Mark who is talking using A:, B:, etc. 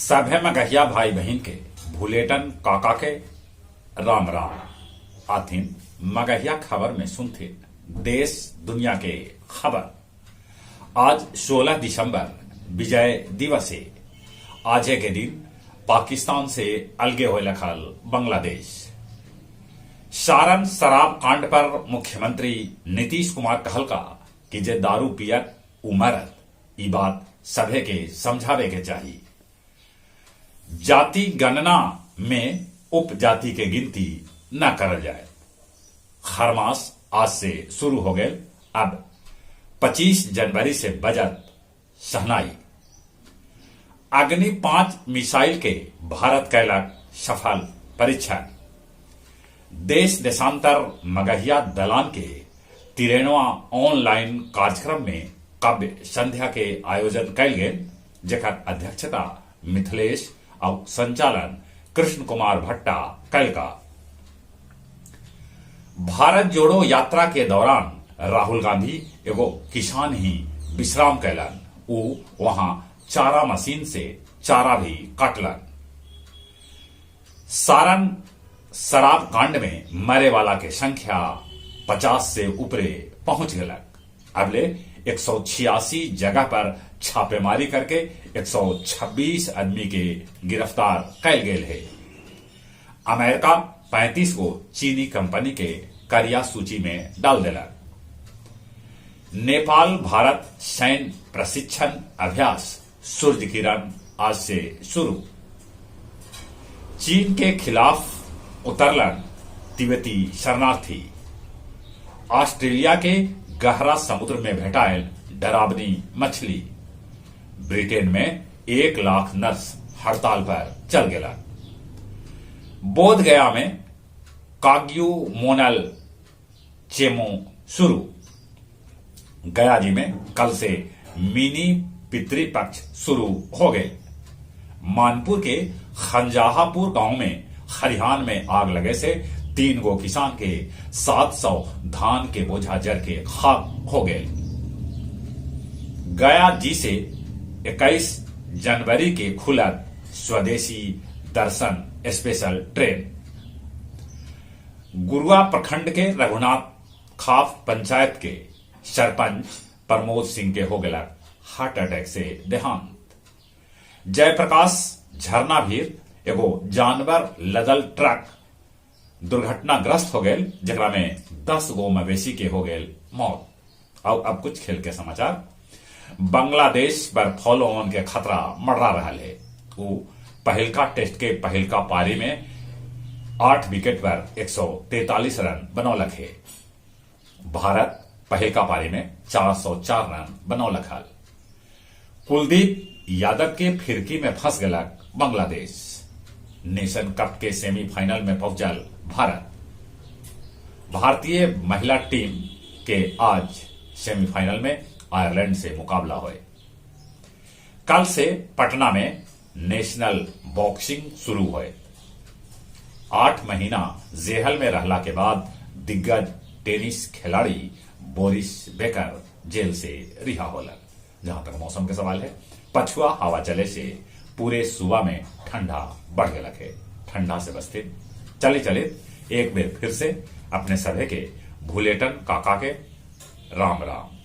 A: सभे मगहिया भाई बहिन के भुलेटन काका के राम राम। आथिन मगहिया खबर में सुनथिन देश दुनिया के खबर। आज 16 दिसंबर विजय दिवस हे। आजे के दिन पाकिस्तान से अलगे होए लखल बांग्लादेश। सारण शराब कांड पर मुख्यमंत्री नीतीश कुमार कहलका कि जे दारू पियत उ मरत, ई बात सभे के समझावे के चाही। जाति गणना में उपजाति के गिनती न करल जाए। खरमास आज से शुरू हो गए, अब 25 जनवरी से बजत शहनाई। अग्नि 5 मिसाइल के भारत कैलक सफल परीक्षण। देश देशांतर मगहिया दलान के तिरेनवा ऑनलाइन कार्यक्रम में काव्य संध्या के आयोजन कैल गेल, जेकर अध्यक्षता मिथिलेश और संचालन कृष्ण कुमार भट्टा कैलका। भारत जोड़ो यात्रा के दौरान राहुल गांधी एगो किसान ही विश्राम कैलन। ऊ वहां चारा मशीन से चारा भी काटलन। सारण शराब कांड में मरे वाला के संख्या 50 से ऊपरे पहुंच गलक। अबले 186 जगह पर छापेमारी करके 126 आदमी के गिरफ्तार कैल गेल है। अमेरिका 35 गो चीनी कंपनी के करिया सूची में डाल देलक। नेपाल भारत सैन्य प्रशिक्षण अभ्यास सूर्य किरण आज से शुरू। चीन के खिलाफ उतरलन तिब्बती शरणार्थी। ऑस्ट्रेलिया के गहरा समुद्र में भेटायल डरावनी मछली। ब्रिटेन में 1 लाख नर्स हड़ताल पर चल गेला। बोध गया में काग्यू मोनल चेमो शुरू। गया जी में कल से मिनी पितृपक्ष शुरू हो गए। मानपुर के खंजाहापुर गांव में खरिहान में आग लगे से 3 गो किसान के 700 धान के बोझा जर के खाक हो गए। गया जी से 21 जनवरी के खुलत स्वदेशी दर्शन स्पेशल ट्रेन। गुरुआ प्रखंड के रघुनाथ खाफ पंचायत के सरपंच प्रमोद सिंह के हो गया हार्ट अटैक से देहांत। जयप्रकाश झरना भीर एगो जानवर लदल ट्रक दुर्घटनाग्रस्त हो गए, जकरा में 10 गो मवेशी के हो गए मौत। और अब कुछ खेल के समाचार। बांग्लादेश पर फॉलो ऑन के खतरा मंडरा रहा है। वो पहलका टेस्ट के पहलका पारी में 8 विकेट पर 143 रन बनौलक है। भारत पहलका पारी में 404 रन बनौलक हल। कुलदीप यादव के फिरकी में फंस गलक बांग्लादेश। नेशन कप के सेमीफाइनल में पहुंचल भारत। भारतीय महिला टीम के आज सेमीफाइनल में आयरलैंड से मुकाबला होए। कल से पटना में नेशनल बॉक्सिंग शुरू होए। 8 महीना जेहल में रहला के बाद दिग्गज टेनिस खिलाड़ी बोरिस बेकर जेल से रिहा होलन। जहां तक मौसम के सवाल है, पछुआ हवा चले से पूरे सुबह में ठंडा बढ़ गया है। ठंडा से बचते चले चले एक बेर फिर से अपने सभे के भुलेटन काका के राम राम।